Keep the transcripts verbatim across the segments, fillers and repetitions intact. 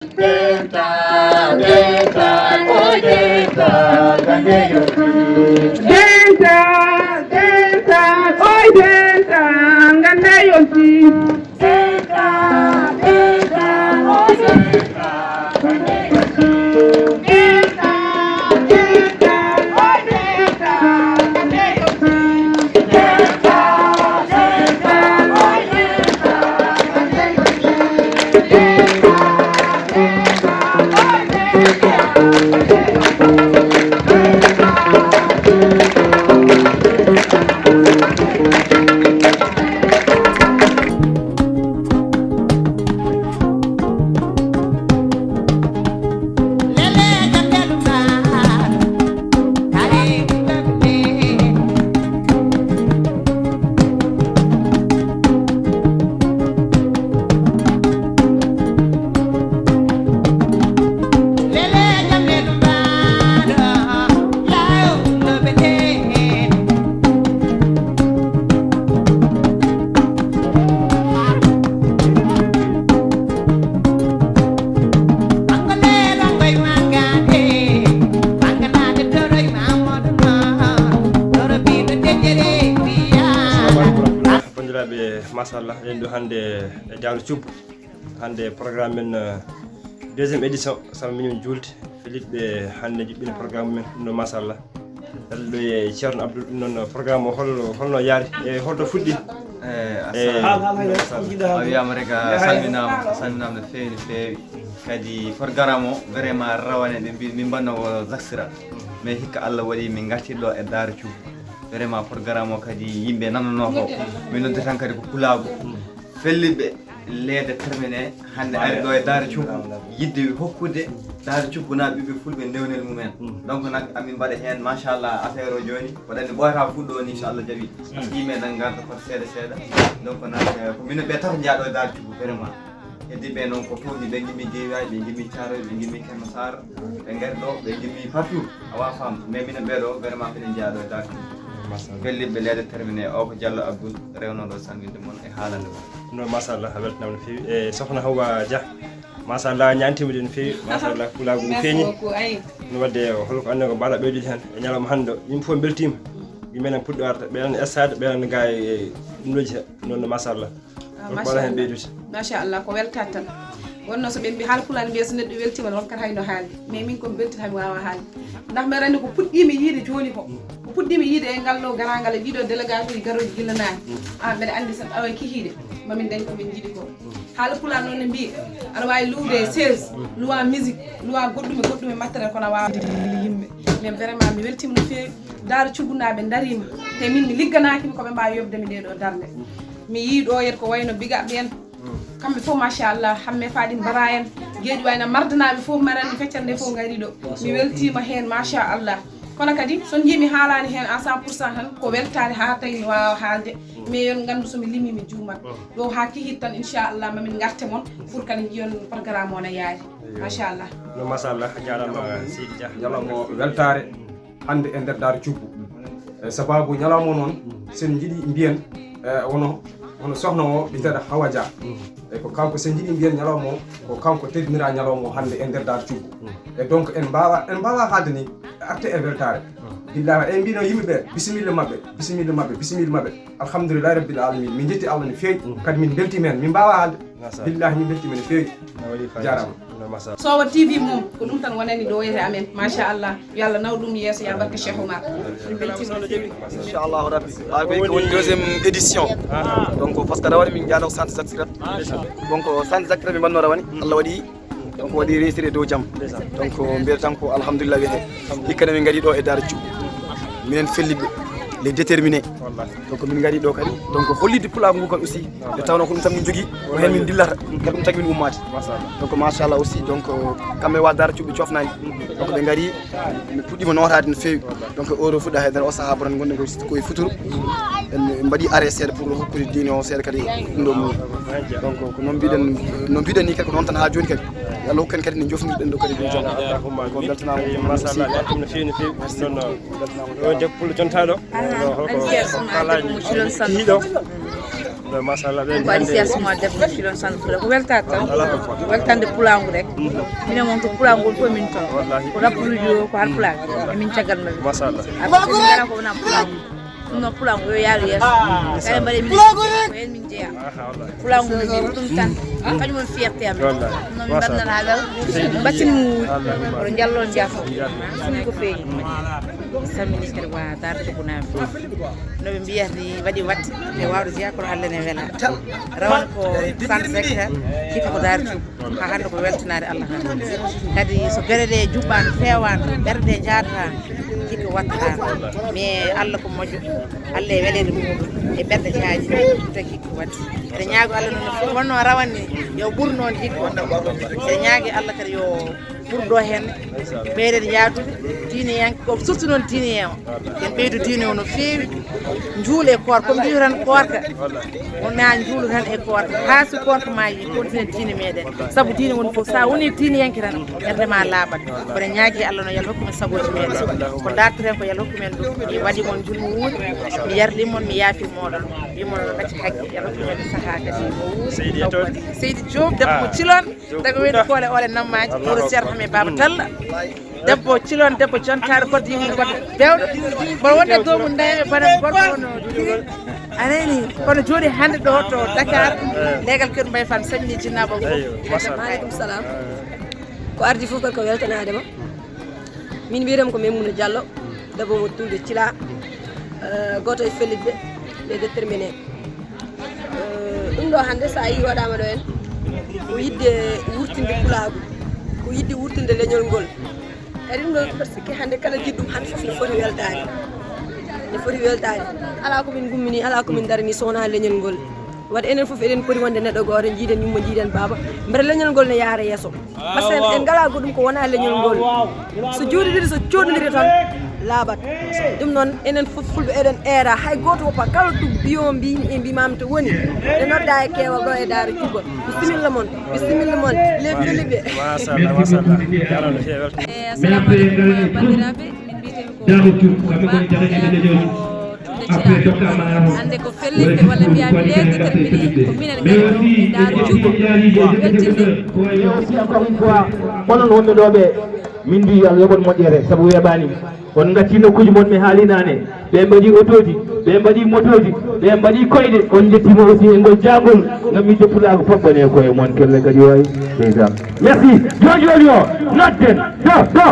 Denta, denta, oi denta, gande yonti. Denta, denta, oi denta, gande yonti. Denta, denta, oi denta, gande yonti. Denta, denta, oi denta, gande yonti. Bandiraɓe, machallah, eɗen ɗo hannde e Daaru Cubbu. Hannde programme men, eh, deuxième édition, sabu minen juulde, felliɗɓe hannde juɓɓini programme men, ɗum ɗo, machallah. Ɗo e Ceerno Abdoul, ɗum noon programme o hol-, holno yaari? E holto fuɗɗi? Eh, Eh, assalamu aleykum. A wiyama rek, a salminama, a salminama no feewi, no feewi. Kadi programme o vraiment rawane ɓe mbi min mbanno ko Zaksira. Mais hikka Allah waɗi min garti ɗo e Daaru Cubbu. Vraiment programme o kadi yimɓe nanano ko. Min noddi tan kadi ko pulaagu. Felliɓe leede termine hannde ari ɗo e Daaru Cubbu. Yidde hokkude Daaru Cubbu na ɓiɓɓe fulɓe ndewnel mumen. Donc nak amin mbaɗa heen machallah affaire o jooni. Waɗande ɓooyata fuɗɗo on inchallah jaɓi. Parce que yimɓe nan garda fot seeɗa seeɗa. Donc nak, eh, ko minen ɓe tato njeyaa ɗo e Daaru Cubbu vraiment. Heddi ɓe noon ko toon ɓe ngimmi Guédiawaye, ɓe ngimmi Thiaroye, ɓe ngimmi Keur Massar, ɓe ngari ɗo, ɓe ngimmi partout. A wawa faam, mais minen ɓe ɗo vraiment mbiɗen jeyaa ɗo e Daaru Cubbu. Machallah. Felliɓe leede termine o ko Diallo Abdoul rewnoɗo salminde mon e haalande mon. No machallah, a weltanama no feewi. E sokhna Hawa Dia, machallah, ñaantima de no feewi, machallah, pulaagu no Merci feeñi. Beaucoup, ayi. No wadde holko anndi ko mbaɗa ɓeydude heen e ñalawma hannde o, yimɓe fof mbeltiima. Yimɓe nan puɗɗo arde, ɓe nan estaade, ɓe nan ga e ɗumɗoji he, noon no machallah. Ah, Holko mbaɗa heen machallah. Ɓeydude? Machallah, ko weltaade tan. Wonno so ɓe mbi haala pulaar mbiya so neɗɗo weltiima tan, wonkat hayno haalde. Mais min ko mi weltiima mi waawa haalde. Ndax mbeɗa anndi ko puɗɗiimi yiide jooni ko. Ko puɗɗiimi yiide e ngal ɗo garaangal e ɗiɗo délégation e garooji gila naane. Ah, mbeɗa anndi so ɗawa kihiiɗe, mamin dañ ko min njiɗi ko. Haala pulaar noon ne mbiyi, aɗa waawi luwde e chaise, luwa musique, luwa goɗɗum e goɗɗum e matériel, kono a waawa yimɓe. Mais vraiment, mi weltiima no feewi. Daaru Cubbu naaɓe ndariima. Te min mi ligganaaki ɓe ko ɓe mbaawi yoɓde mi ɗee ɗoo darnde. Mi yii ɗo yet ko wayno Big Up en. Kamɓe fof, machallah, Hamme Fadim Bara en. Guédiawaye na mardanaaɓe fof, marani feccere nde fof ngari ɗo. Mi weltiima heen, machallah. Kono kadi, so njiimi haalaani heen à cent pour cent tan, ko weltaare haa tawi mi waawa haalde. Mais yon nganndu so mi limi mi juumat. Ɗo haa kihit tan, inchallah, mamin ngarte mon pour kadi njiyon programme o na yaari. Machallah. No machallah, a jaaraama Seydi Dia. Ñalawma o weltaare hannde e nder Daaru Cubbu. E sababu ñalawma o noon, sen njiɗi mbiyen, e wono, wono sokhna o ɓiteɗo Hawa Dia. E ko kanko sen njiɗi mbiyen ñalawma o, ko kanko teddinira ñalawma o hannde e nder Daaru Cubbu. E donc en mbaawa, en mbaawa haalde ni, arte e weltaare. Billahi, en mbino yimɓe ɓe, bisimilla maɓɓe, bisimilla maɓɓe, bisimilla maɓɓe. Alhamdulillahi rabbil alamin. Min njetti Allah no feewi. Kadi min mbeltiima heen. Min mbaawa haalde. Machallah. Billahi min mbeltiima no feewi. No waɗi fayida. Jaaraama. No machallah. Sowa T V mum, ko ɗum tan wonani ɗo e amen. Machallah. Yo Allah naw ɗum yeeso, ya barka Cheikh Oumar. Min mbeltiima no feewi. Inchallahu rabbi. Ɓaawo ko woni deuxième édition. Donc, parce que rawane min njaado ko centre Zakirat. Donc, centre Zakirat min mbanno rawane. Allah waɗi. Donc, waɗi réussir e dow jam. Donc, mbiyata tan ko alhamdulillah wiyete. Hikka ne min ngari ɗo e Daaru Cubbu. Minen felliɓe, les déterminés. Donc, min ngari ɗo kadi. Donc, hollitde pulaagu ngu kadi aussi. Nde tawnoo ko ɗum tan min njogii, ko heen min ndillata. Kadi ɗum tagi min ummaade. Donc, machallah aussi, donc, kamɓe wa Daaru Cubbu cofnaani. Donc, ɓe ngari, min puɗɗiima nootaade no feewi. Donc, oɗo fuɗɗa heddere o sahaa botan gonɗen koye, koye futuro. En mbaɗi arrêt seeɗa pour hokkude diine o seeɗa kadi ɗum ɗo mum. Donc, ko noon mbiɗen, no mbiɗen ni kadi, ko noon tan haa jooni kadi. Yo Allah hokku en kadi nde jofnirɗen ɗo kadi ɗum jam. Ko beltanaama ɗum aussi. No feewi, no feewi. Merci beaucoup. Beltanaama. O debbo pullo contaaɗo. Aha, no, holko, an fier sama haalaaji debbo mo culol sama. Kihiiɗo. Machallah, ɓe ko adi hannde siya suma debbo filon san fula ko weltaade tan. Weltande pulaagu rek. Minen moom ko pulaagu ngol fof min toon. Ko rappuuji o ko haalpulaagu. Emin caggal maɓɓe. Machallah. Aɓe fof min ngara ko wona pulaagu. Ɗum noon pulaagu yo yaaru yeeso. Kala mbaɗe min ko heen min jeyaa. Pulaagu min ko ɗum tan. Kañum woni fierté amen. Ɗum noon min mbaɗnat haa lal. Mbaɗtin mo wuuri. Oɗo njalloo njaafo. Ɗum ko feeñi. Salmini kadi waa Daara Cubbunaaɓe. No ɓe mbiyata ni waɗi watte ɓe wawde jeeya kono Allah ne wela rawane ko cent hectares hikka ko daari cuuɗi ha hande ko weltanaade Allah tan kadi so geɗe ɗe juɓɓano fewano ɓerɗe jadata hikka wattata mais Allah ko moƴƴo Allah e weleede muɗum e ɓerɗe caaji tagi hikka waɗi eɗe ñaago Allah noon fof wonno rawane ni yo ɓur noon hikka eɗe ñaagi Allah kadi yo ɓurɗo heen meeɗen yaadude diine yanke ko surtout noon diine en o en ɓeydu diine o no feewi njuule e koor comme mbiyu tan koorka wona njuulu tan e koorka haa so koorka ma yi continue diine meeɗen sabu diine woni fof sa woni diine yanke tan ɓernde ma laaɓat kono ñaagi allah no yalla hokku men sagoji meeɗen ko dartoten ko yalla hokku men ɗum mi waɗi mon njulmo wuuri mi yarli mon mi yaafi moɗon wimon no gacci haqqe yalla hokku men saha kadi mo wuuri seydi joom debbo mo cilon Daga woni koole ole nammaji wuro Ceerno Hammet Baba Talla debbo cilon debbo jontaɗo kodde yimɓe kodde bewɗo mboɗo wonde doomu nda e bana gorko wono anani kono jooɗi hande ɗo to Dakar leegal keɗu mbay fan sañni jinnaɓo fof maaleykum salam ko ardi fof kadi ko weltanade ma min mbiyetemi ko Maimouna Diallo debbo mo tulde cila goto e fellitɓe ɓe déterminé ɗum ɗo hannde so a yii waɗaama ɗo en ko yidde wurtinde pulaagu ko yidde wurtinde leñol ngol kadi ɗum ɗo mbeɗa sikki hannde kala jiɗɗum hannde fof ne foti weltaade ne foti weltaade alaa ko min ngummini alaa ko min darani so wonaa leñol ngol waɗi enen fof eɗen poti wonde neɗɗo gooto jiiɗen yumma jiiɗen baaba mbete leñol ngol ne yaara yeeso Parce que en ngalaa goɗɗum ko wonaa leñol ngol. So juuɗe ɗiɗi so cooɗondiri tan laaɓat. Ɗum noon enen fof fulɓe eɗen eera hay gooto woppa kala to biyo mbi e mbimami to woni. Ɓe nodda e keewal ɗo e Daara Cuuba. Bisimilla mon, bisimilla mon les Feliɓe. Machallah, machallah. Jarama no feewi weltande. Eh, assalamu aleykum banndiraaɓe. Min mbiyetemi ko Daara Cuuba, kamɓe ngoni jagayɓe leñol. Hannde ko fellitde walla mbiyaa mi leerde termini ko minen ngari ɗo e Daara Cuuba weltinde. Merci encore une fois onon wonɓe ɗo ɓe min mbi yo Allah yoɓon moƴƴere sabu weeɓani on gacci nokkuji mon mi haali nane ɓe mbaɗi otoji ɓe mbaɗi motoji ɓe mbaɗi koyɗe on jettima aussi e ngol jangol ngam yidde pulaagu fof bone koye mon kelle kadi wawi déjà merci jooni jooni o nodden do do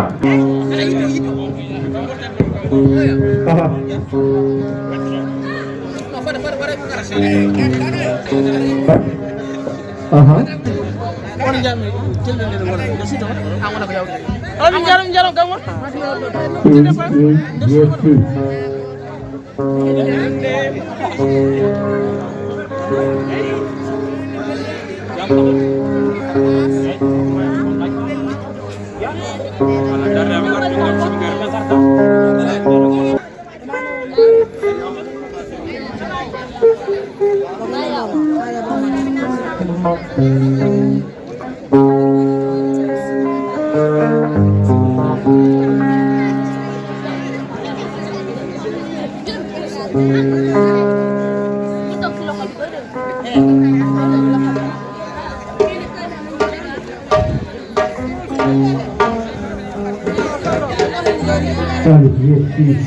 Allez, yes, yes.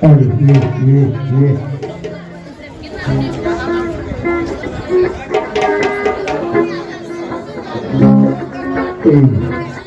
Allez, yes, yes, yes. Hey.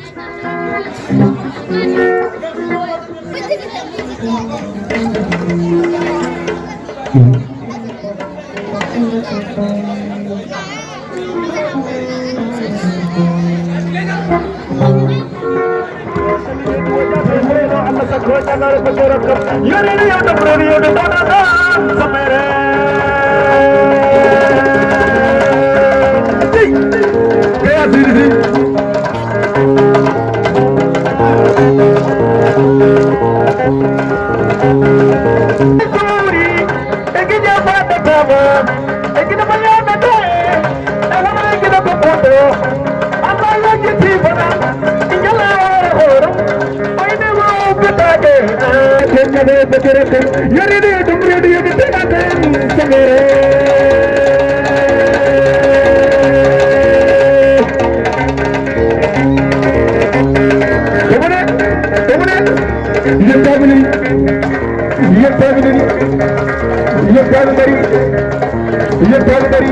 Yettaade dari,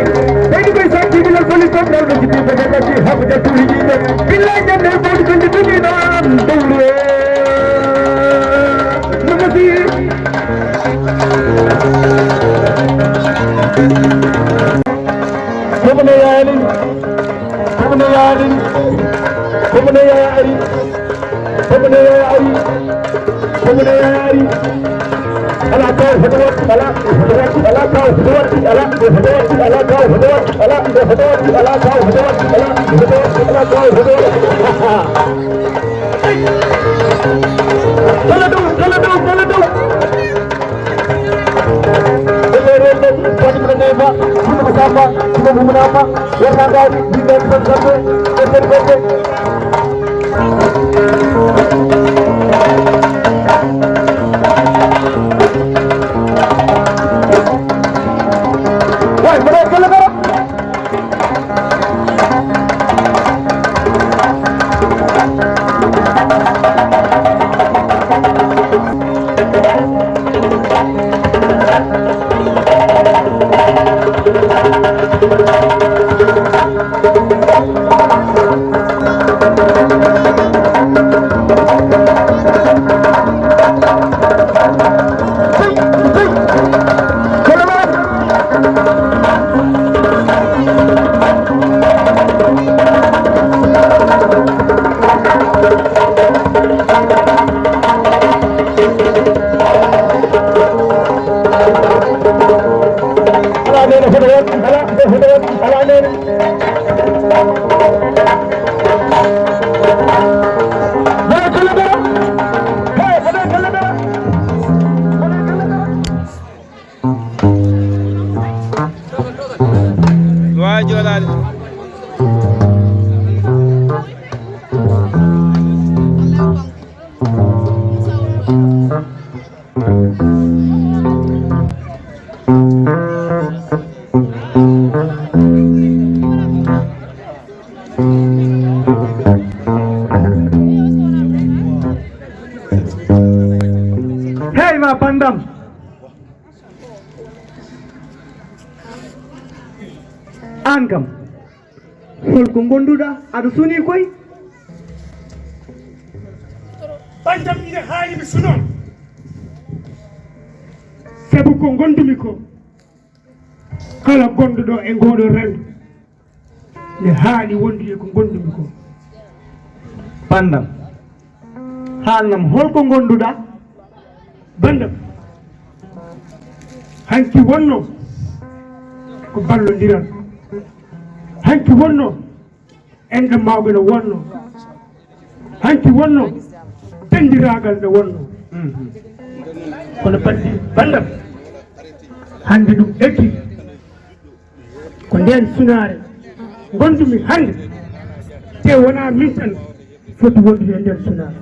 ɓeydi koye sattiji lal fali comme dal no jiɗi ko dal ɗaki haɓa jattuɗi jiɗe. Billahi jande e bawɗi ɓe ndi tigi noon dowru. No masi. Komo no yaali, komo no yaali, komo no yaali. Komo ne yaari, komo ne yaari. Ala kaw hoto watti, ala hoto watti, ala kaw hoto watti, ala hoto watti, ala kaw hoto watti, ala hoto watti, ala kaw hoto watti, ala hoto watti, ala kaw hoto watti. Dala dow, dala dow, dala dow. Ɓe ɓe rewɓe, Fatima Neyma, Fatima Samba, Fatima Mounafa. Ala nene hoto won, ala nene hoto won, ala nene. Wala kala dara. Hey, wala kala dara. Wala kala dara. Waawi jooɗaade. Hey, ma bandam. Aan kam, holko ngonduɗa? Aɗa suni koy? Bantam ina haani mi suno. Sabu ko ngondumi ko, kala gonɗo ɗo e ngoɗo renndo, ne haani wondude ko ngondumi ko. Bandam, haalnam holko ngonduɗa? Bandam, hanki wonno ko ballondiral. Hanki wonno enɗam mawɓe no wonno. Hanki wonno dendiraagal no wonno. Mhm. Kono bandi bandam, hannde ɗum eggi. Ko ndeen sunaare ngondu-mi hannde, te wonaa min tan foti wondude e ndeen sunaare.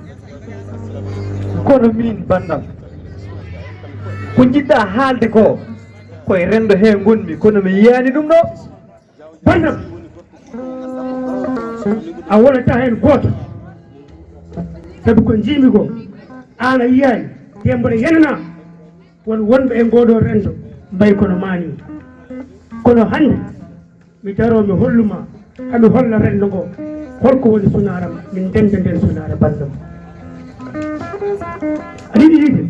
Kono miin, banndam, ko njiɗ-ɗaa haalde ko, ko e renndo hee ngon-mi, kono mi yiyaani ɗum ɗo. Banndam, a wonataa heen gooto, sabu ko njiimi ko, aan a yiyaani, te mboɗo yenanaa won wonɓe e ngooɗoo renndo mbayi kono maa nii. Kono hannde, mi daroo, mi hollu ma, haa mi holla renndo ngo, holko woni sunaara, min ndennda ndeen sunaara, banndam. Aɗa yiɗi yiide?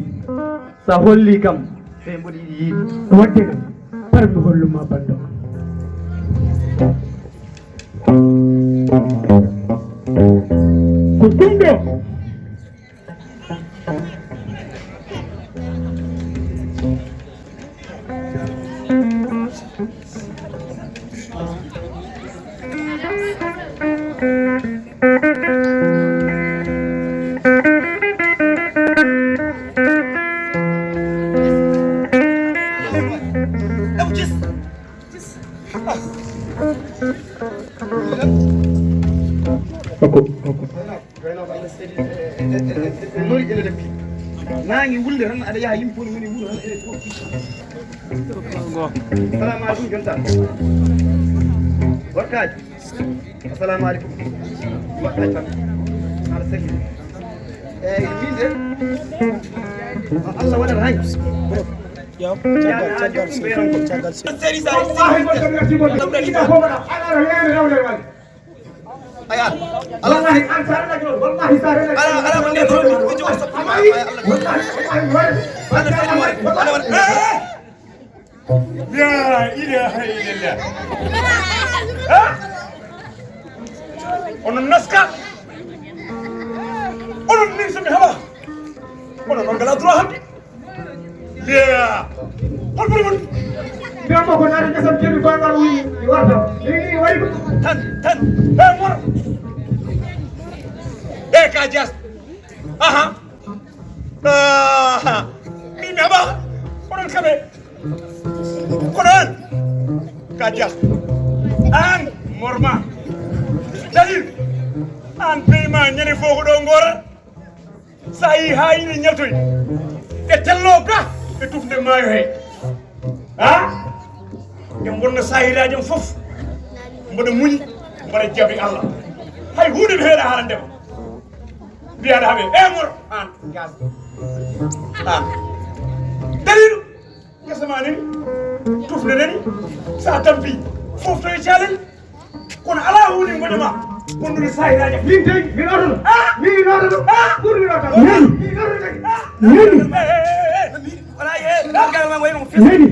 So a hollii kam, ɓe mboɗo yiɗi yiide. Waɗde kam, bar mi hollu ma, banndam. Ko ɗum ɗo. Hokku, hokku. Reynooɓe Allah seedi e, e, e, e, e lori e leppi. Naange wulde tan aɗa yaha yimpooni woni wuro tan ene fof. Salamu aleykum jonta. Workaaji. Assalamu aleykum. Mbaɗɗa tan. Aɗa segi. Eyyi min de. No Allah waɗata hay. Yo, caggal, caggal, seydi, caggal, seydi. Wallahi, wallahi, wallahi. Ayan. Wallahi, an sa renaki noon, wallahi, sa renaki noon. Ala, ala, wallahi, wallahi, wallahi. La ilaha illallah. Ha? Onon naska. Onon min so mi haɓa. Onon on ngala droit hamde. Biya. Hol buri mon? Biya mo ko nari kasam kebi ko ngal wi warta. Ni ni wari ko. Tan, tan. E mor. E ka jas. Aha. Ah, min mi haɓa. Onon kaɓe. Kono an, ka jas. An, morma. Dalil. An peyma ñande fof ko ɗo ngora. Sa yi ha yiɗi ñaltoy. Ɓe tello ga. Ɓe tufde maayo he. Ha? Ɓe bonna sahiraaji am fof. Mboɗo muñi, mboɗo jaɓi Allah. Hay huunde mi heeɗa haalande ma. Mbiyaɗa haɓe, e mor, an, gas. An. Dalilu. Ngesa ma nani, tufde nani, sa tampi, fof to e calel. Kono ala huunde mboɗo ma, wondude sahiraaji am. Min tawi, min otono. Ah! Min otono. Ah! Pour min otono. Nani? Min otono tawi. Ah! Nani? Eh, eh, eh, eh. Wala, eh, ngal ma wayno mo fes. Nani?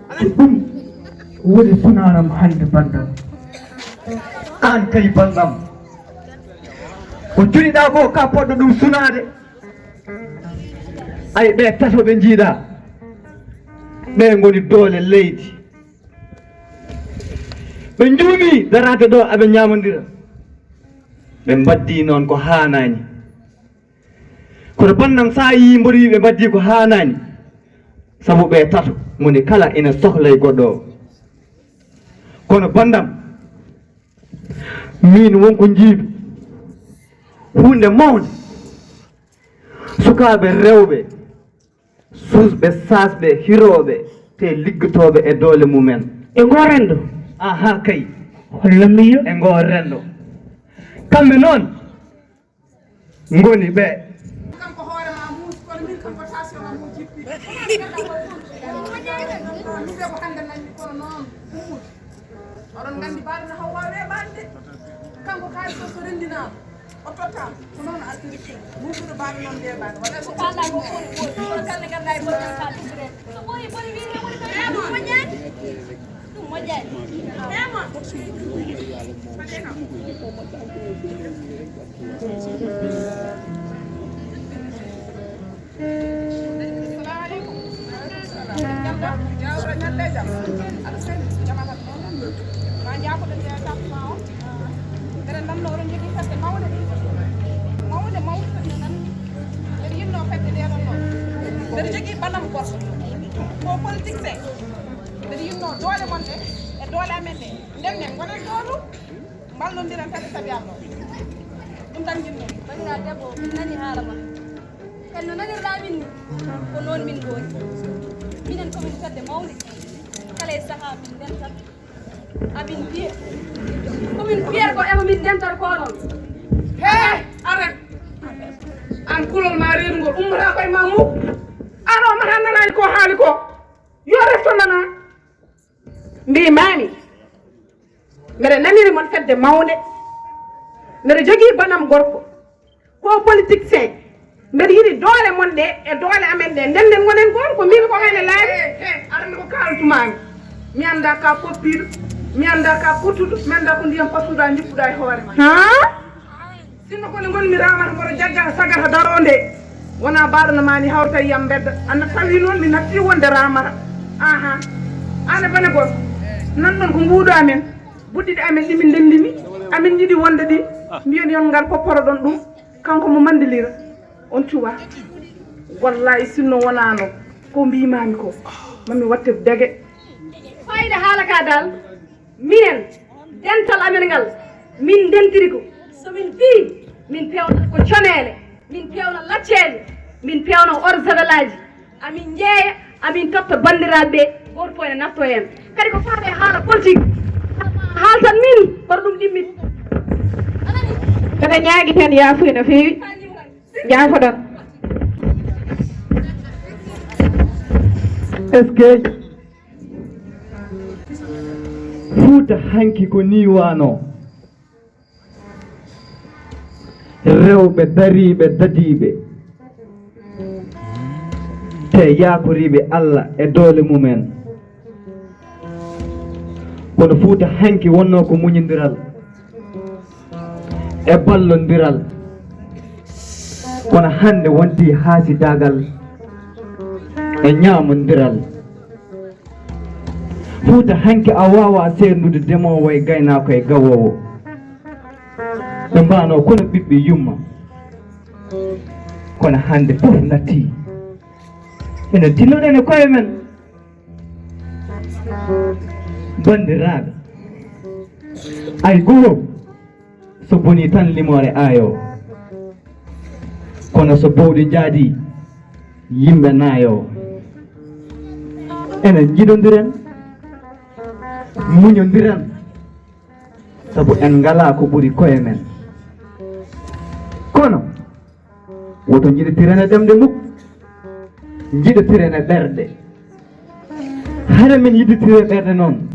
Ko ɗum woni sunanam hannde, banndam. Aan kay, banndam, ko cuɗiɗaa ko, ka poɗɗo ɗum sunaade. Ay, ɓe tato ɓe njiiɗaa, ɓe ngoni doole leydi. Ɓe njuumi daraade ɗo, aɓe ñaamondira. Ɓe mbaɗdi noon ko haanaani. Kono banndam, so a yii mboɗo wiyi ɓe mbaɗdi ko haanaani, sabu ɓe tato, moni kala ina sohlay goɗɗo o. Kono banndam, miin won ko njiimi, huunde mawnde, sukaaɓe rewɓe, suusɓe, saasɓe, hirooɓe, te liggotooɓe e doole mumen. E ngoo renndo? Aha, kay. Hollam mi yo. E ngoo renndo. Kamɓe noon, ngoni ɓe. Kanko hoore ma muus, kono min kam ko tension am o jippi. Min de ko hannde nanmi kono noon ummut. Oɗon nganndi baɗo no haw waawi weeɓaade de. Kanko kaalis o so renndinaama, o tottaama. Ko noon o artiri. Muusuɗo baɗo noon weeɓaade. Waɗa so kala ko fof, fof, kono kala ne nganndaa e bone ka tuggude. So ɓooyi bone wiide woni ko moƴƴaani. Ɗum moƴƴaani. Salamu aleykum. Jam tan? Jawra ñalle jam. Aɗa selli, jam aɗa ɗon. Ma jaafoɗen e tamma o. Mbeɗa namno oɗon jogii fedde mawnde. Mawnde, mawnde fedde nan. Mbeɗa yinno fedde nde ɗon ɗon. Mbeɗa jogii banam gorko. Ko politique se. Mbeɗa yinno doole mon ɗe e doole amen ɗe. Nden nden ngonen ɗo ɗum. Mballondiren kadi sabi Allah. Ɗum tan njiɗmi. Banndiraaɗo debbo, min nani haala ma. En no nanirɗaa min ni, ko noon min ngoni. Minen ko min fedde mawnde. Kala e sahaa min ndentat, amin mbiya. Ko min mbiyata ko ema min ndentat ko noon. He, aran. An kulol ma reedu ngol ummata ko e ma muk. An o mata nanaani ko haali ko. Yo refto nana. Mbiimaami, mbeɗa naniri mon fedde mawnde, mbeɗa jogii banam gorko, ko politicien, mbeɗa yiɗi doole mon ɗe e doole amen ɗe, ndenden ngonen gooto, ko mbiimi ko heen e laabi. He, he, arande ko kaaltumaami, mi anndaa ka poppiiɗo, mi anndaa ka pottuɗo, mi anndaa ko ndiyam pattuɗa njippuɗa e hoore ma. Haa? Sinno ko nde ngonmi Ramata mboɗo jagga sagata daroo nde, wonaa baɗono ma ni hawta yiyam mbedda. Anna tawi noon mi natti wonde Ramata. Aha. Aan e bane goto. Nan ɗon ko mbuuɗo amen. Buɗɗiɗi amen ɗi min ndenndini. Amin njiɗi wonde ɗi. Mbiyen yon ngar popporo ɗon ɗum. Kanko mo mandilira. On cuwa. Wallahi sinno wonaano ko mbiimaami ko. Mami watte dege. Fayda haala ka dal. Minen, dental amen ngal, min ndentiri ko, so min piyi, min peewna ko coneele, min peewna lacceele, min peewna orsavelaaji, amin njeeya, amin totta banndiraaɓe ɓe, gooto fof ene nattoo heen. Kadi ko faati e haala politique, haaltan min, kono ɗum ɗimmit. Mbeɗa ñaagi heen yaafuya no feewi. Jaafoɗon. Est-ce que Fuuta hanki ko nii waanoo? Rewɓe dariiɓe dadiiɓe, te yaakoriiɓe Alla e doole mumen. Kono Fuuta hanki wonnoo ko muñindiral e ballondiral. Kono hannde wonti haasidaagal e ñaamondiral. Fuuta hanki a waawaa seerndude demoowo e gaynaako e gawoowo. Ɓe mbaanoo kono ɓiɓɓe yumma. Kono hannde fof nattii. Enen tinnoɗen e koye men. Banndiraaɓe, ay guro so bonii tan limoore aayoo. Kono so bowɗi njaadii, yimɓe naayoo. Enen njiɗondiren, muñondiren, sabu en ngalaa ko ɓuri koye men. Kono woto njiɗotiren e ɗemɗe muk, njiɗotiren e ɓerɗe. Hara min yiɗotiren e ɓerɗe noon,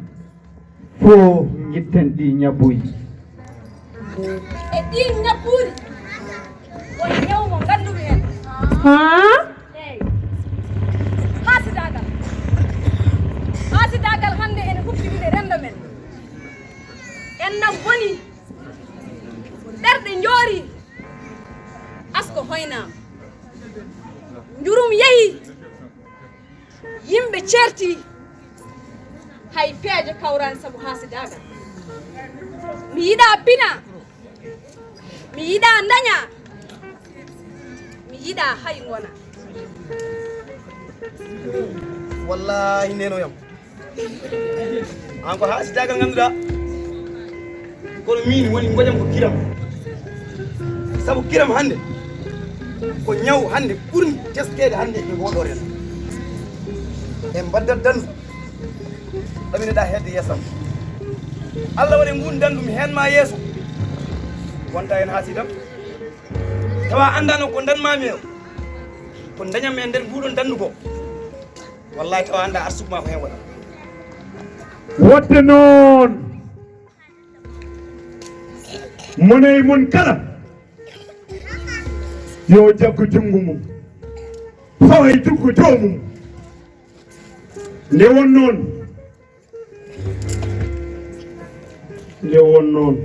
fof njetten ɗi ñabbuuji. E ɗi ñabbuuli, won ñaw mo ngannduɗen. Haa? Eey. Haasidaagal. Haasidaagal hannde ene huɓɓi ɗiɗe renndo men. En na ngoni ɓerɗe njoori, asko hoynaama. Njurum yehi, yimɓe ceerti, hay peeje kawraani sabu haasidaagal. Mi yiɗaa pina, mi yiɗaa ndaña, mi yiɗaa hay ngona. Wallaahi nenoyam. An ko haasidaagal ngannduɗaa. Kono min woni ngoƴam ko kiram. Sabu kiram hannde ko ñaw hannde ɓurmi teskeede hannde e ngoɗo ren. En mbaddat dandu ɗaminoɗaa hedde yeesam. Allah waɗi ngun dandu mi heen ma yeeso. Wonta en haasidam. Tawa anndaano ko ndanmaami o. Ko ndañam e nder nguɗon dandu ko. Wallahi tawa annda arsuk ma ko heen waɗa. Waɗde noon, mone e mon kala yo jaggu junngo mum fawa e junngo joomum. Nde won noon, nde won noon,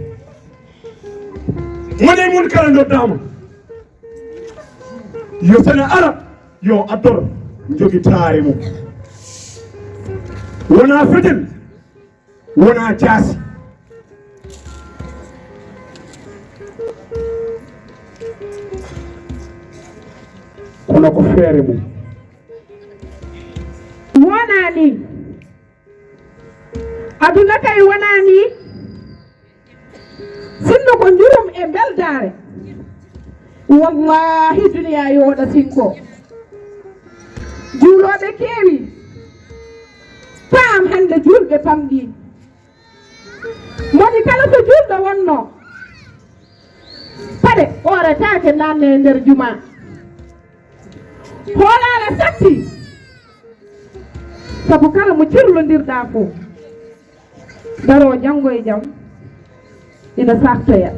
mone e mon kala noddaama yo sene ara, yo addor jogi taare mum. Wonaa fetel, wonaa jaasi. Kono ko feere mum. Wonaa nii. Aduna kay wonaa nii. Sinno ko njurum e mbeldaare. Wallaahi duniyaa yo woɗa sinko. Juulooɓe keewi. Paam hannde juulɓe pamɗii. Moni kala so juulɗo wonnoo, paɗe ɓooretaake naatne e nder jumaa. Hoolaare satti, sabu kala mo cirlondirɗaa fof, daroo janngo e jam, ina sartoya.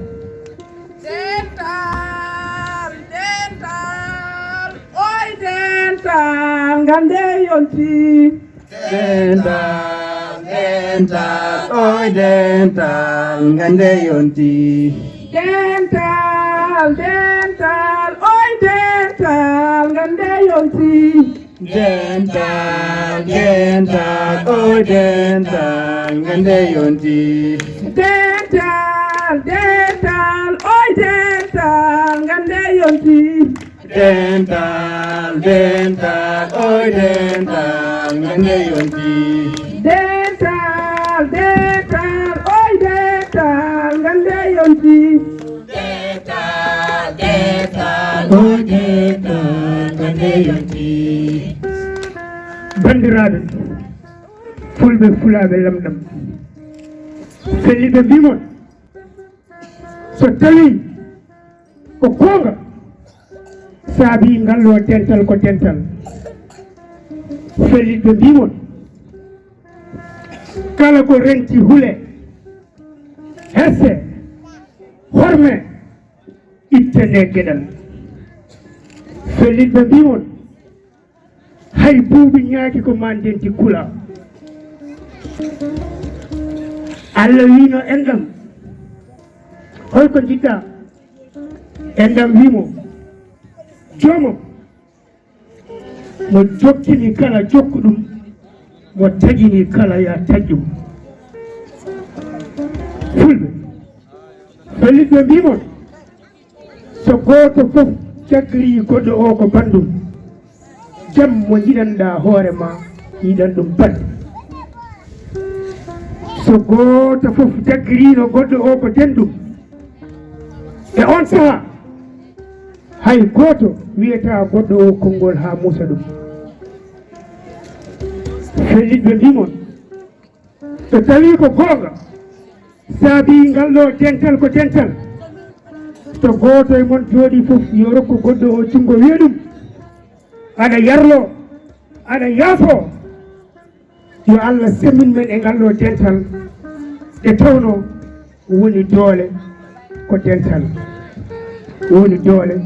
Dental, dental, oy dental, ngande yonti. Dental, dental, oy dental, ngande yonti. Dental, dental, oy dental, ngande yonti. Dental, dental, oy dental, ngande yonti. Dental, dental, oy dental, ngande yonti. Dental, dental, oy dental, ngande yonti. Dental, dental, oy dental, ngande yonti. Dental, dental, oy dental, ngande yonti. Banndiraaɓe fulɓe, fulaaɓe lamɗam, felliɓe mbii mon, so tawii ko goonga, saabii ngal ɗoo dental ko dental. Fellitɓe mbii mon, kala ko renti hule, hesse, horme, itte nde geɗal. Fellitɓe mbii mon, hay buubi ñaaki ko mandenti kula. Allah wiino enɗam, holko jiɗɗa? Enɗam wii mo, joomam, mo jokkini kala jokku ɗum, mo taƴini kala ya taƴ ɗum. Fulɓe, fellitɓe mbii mon, so gooto fof jaggiri goɗɗo o ko banndum, jam mo njiɗanɗa hoore ma, yiɗan ɗum bad. So gooto fof jaggirino goɗɗo o ko denɗum, e on saha, hay gooto wiyata goɗɗo o konngol haa muusa ɗum. Fellitɓe mbii mon, so tawii ko goonga, saabii ngal ɗo dental ko dental, so gooto e mon jooɗii fof, yo rokku goɗɗo o junngo, wiya ɗum, aɗa yarloo, aɗa yaafoo, yo Allah semmin men e ngal ɗo dental, nde tawnoo woni doole ko dental. Woni doole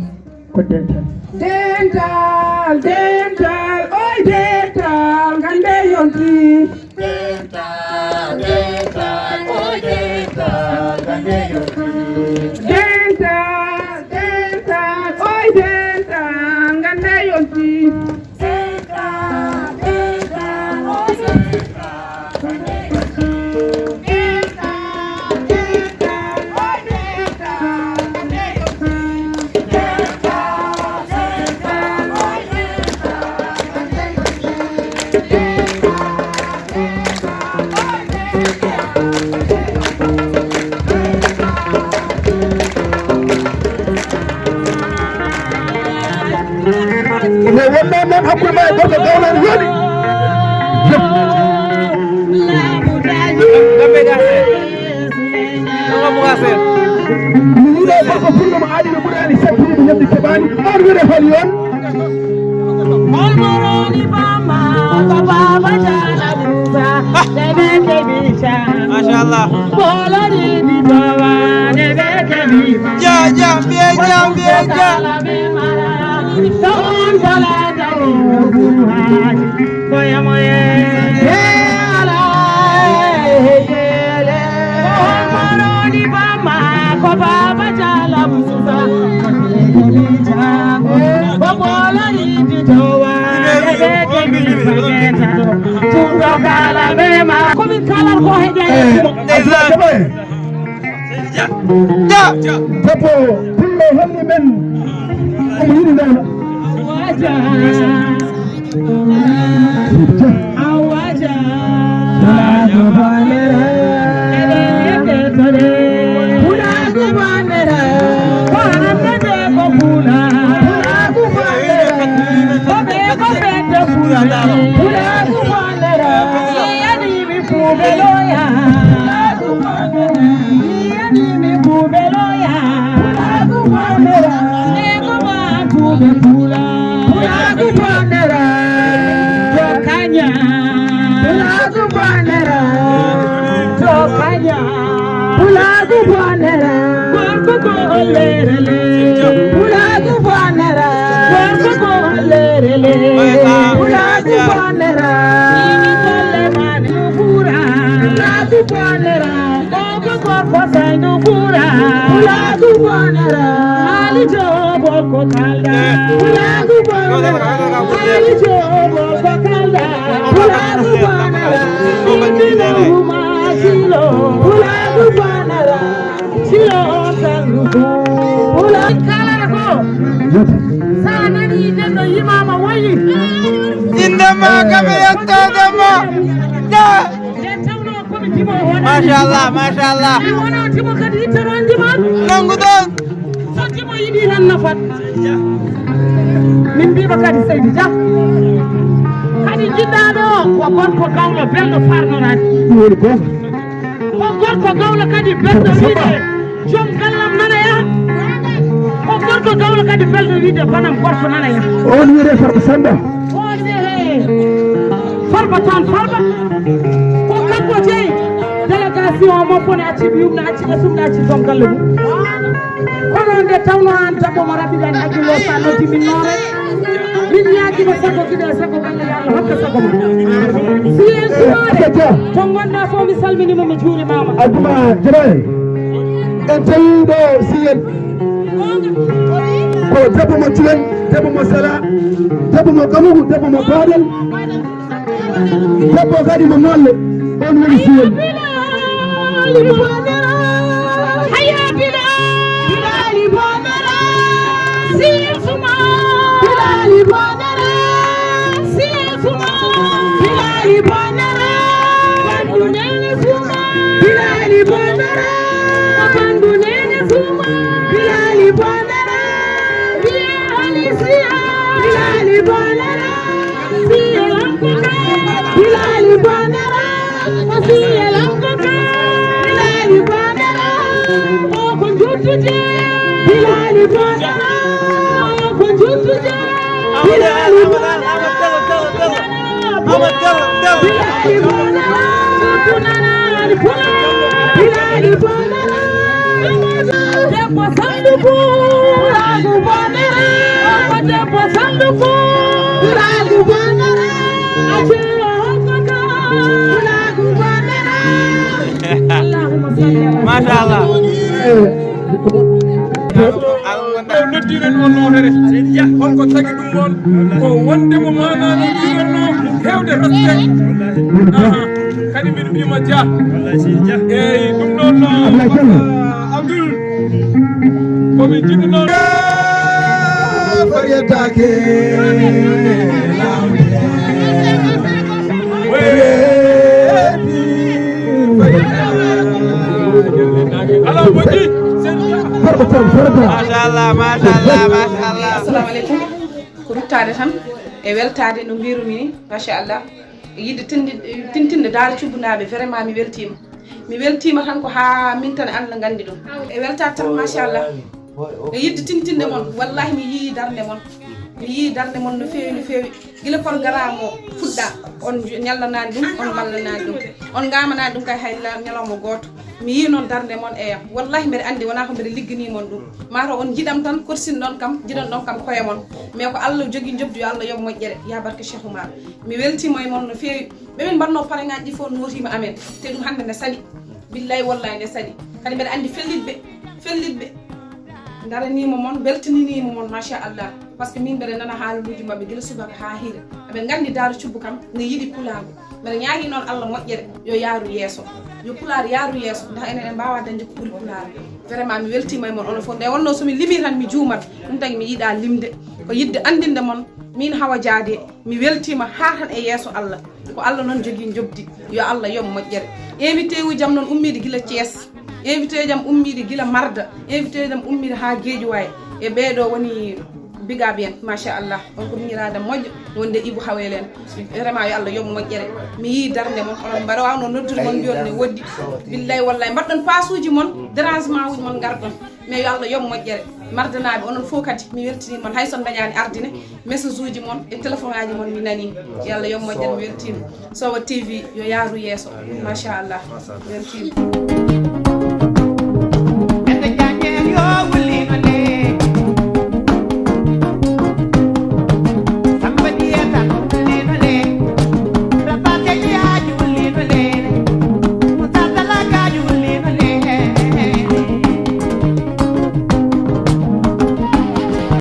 ko dental. Dental, dental, oy dental, ngande yonti. Dental, dental, oy dental, ngande yonti. Dental, dental, oy dental, ngande yonti. Ine wonno noon hakkunde ma e gorko gawlo ene yooɗi. Mi yiɗo gorko pullo mo aadi no ɓuraani sattude ñande keɓaani. On wiyde holi on. Hol mo roni bamma ko baba jala Musa. Debe kebi cha. Mashallah. Bolori di bawa debe kebi. Ja, ja, bien, ja, bien, ja. Don bala dai. Koya moye. Ala. Hol mo roni bamma ko baba jala Musa. Komin kalal ko he ƴeeƴe. Debbo pullo holli men omo yiɗi ndawla. Awaja. Pulaagu bandera. Pulaagu bandera. Ko hannde ko pula. Pulaagu bandera. Ko ɓe ko fedde pula. Pulaagu bandera. Yiyani mi puubeloya. Pulaagu bandera. Yiyani mi puubeloya. Pulaagu bandera. Eko ma tuube pula. Pulaagu bandera. To kanya. Pulaagu bandera. To kanya. Pulaagu bandera. Gorko ko hollerele. Pulaagu bandera. Gorko ko hollerele. Pulaagu bandera. Ini kolle mani fura. Pulaagu bandera. Gorko gorko sayno fura. Pulaagu bandera. Ali jobo ko kalda. Pulaagu bandera. Ali jobo ko kalda. Pulaagu bandera. Indina uma silo. Pulaagu bandera. Silo sangu. Pulaagu kala ko. Sa nani neɗɗo yimama wayi. Inde ma kam e yettode ma. Ja. Nde tawno komi timo o wona. Machallah, machallah. Mi wona timo kadi ittoro andi ma. Nangu ɗon. So timo yiɗi tan nafat. Min mbiima kadi Seydi Dia. Kadi jiɗɗaaɗo o ko gorko gawlo belɗo farnoraade. Ɗum woni goonga. Ko gorko gawlo kadi belɗo wiide joom gallam nana yaha. Ko gorko gawlo kadi belɗo wiide banam gorko nana yaha. On wiyetee Farba Samba. O jehe. Tan Farba, ko kanko jeyi délégation mo fone acci ɓiyum na acci ɓesum na acci joom galle mum. Kono nde tawno an debbo mo raɓɓiɗen hakkillo sa noddi min noore. Min ñaagima sago giɗo e sago galle yo Allah hokke sago ma. Si en suwaare to gonɗa fof mi salminima mi juurimama. Aduma Jabel, en tawi ɗo si en ko debbo mo Cuwen, debbo mo Sela, debbo mo Kamugu, debbo mo Paɗel. Debbo kadi mo nolle on woni suwel. Haya Bilal. Bilali Bonara. Siyasuma. Bilali Bonara. Siyasuma. Bilali Bonara. Bandu nene suma. Bilali Bonara. Bandu nene suma. Bilali Bonara. Bilali Bonara. Bilali Bonara, Bilali Bonara, Bilali Bonara, o ko juttude. Bilali Bonara, o ko juttude. Bilali Bonara, Bilali Bonara, Bilali Bonara. Debbo Sanduku, Bilali Bonara, debbo Sanduku, Bilali Bonara. Machallah. Ɗo noddiren on noon here. Holko tagi ɗum ɗon? Ko wonde mo manano jiɗonno hewde respect. Aha. Kadi min mbima Dia. Eyyi, ɗum ɗon no Abdoul. Komin jiɗuno. Fariyatake. Ala moƴƴi. Machallah, machallah, machallah. Assalamu aleykum. Ko ruttaade tan e weltaade no mbirumi ni, machallah. E yiɗde tindi- tintinde Daara Cubbu naaɓe, vraiment mi weltiima. Mi weltiima tan ko haa min tan e Allah nganndi ɗum. E weltaade tan machallah. E yiɗde tintinde mon, wallahi mi yii darnde mon. Mi yii darnde mon no feewi no feewi. Gila programme o fuɗɗa, on ñallanaani ɗum, on mallanaani ɗum, on ngaamanaani ɗum kay hay la- ñalawma gooto. Mi yii noon darnde mon e yam. Wallahi mbeɗa anndi wonaa ko mbeɗa ligganii mon ɗum. Mataw on njiɗam tan korsinɗon kam, njiɗanɗon kam koye mon. Mais ko Allah jogii njoɓdi, yo Allah yoɓ moƴƴere, yaa barke Cheikh Oumar. Mi weltiima e mon no feewi. Ɓe min mbaɗnoo pareŋaaji ɗi fof nootiima amen. Te ɗum hannde ne saɗi. Billahi wallahi ne saɗi. Kadi mbeɗa anndi fellitɓe, fellitɓe. Ndaraniima mon, mbeltaniniima mon, machallah. Par ce que min mbeɗa nana haaluuji maɓɓe gila subaka haa hiira. Aɓe nganndi Daara Cubbu kam ne yiɗi pulaagu. Mbeɗa ñaagii noon Allah moƴƴere yo yaaru yeeso. Yo pulaar yaaru yeeso, ndax enen en mbaawaa dañde ko ɓuri pulaar. Vraiment mi weltiima e mon onon fof. Nde wonnoo so mi limii tan mi juumat. Ɗum tagi mi yiɗaa limde. Ko yiɗde anndinde mon, miin Hawa Dia de, mi weltiima haa tan e yeeso Allah. Ko Allah noon jogii njoɓdi. Yo Allah yoɓ moƴƴere. Invité uji am noon ummiiɗo gila Thiès. Invité uji am ummiiɗo gila Marda. Invité uji am ummiiɗo haa Guédiawaye. E ɓeeɗo woni big up en, machallah. On ko miñiraaɗo am moƴƴo, wonde Ibou Hawel en. Vraiment yo Allah yoɓ moƴƴere. Mi yii darnde mon, onon mbaɗa waawno noddude mon mbiyon ne woɗɗi. Billahi wallahi, mbaɗɗon paasuuji mon, dérangement uji mon ngarɗon. Mais yo Allah yoɓ moƴƴere. Mardanaaɓe, onon fof kadi, mi weltiniima on, hay so on ndañaani arde ne, message uji mon e téléphone aji mon mi nanii. Yo Allah yoɓ moƴƴere, mi weltiima. Sowa T V, yo yaaru yeeso. Machallah. Mi weltiima.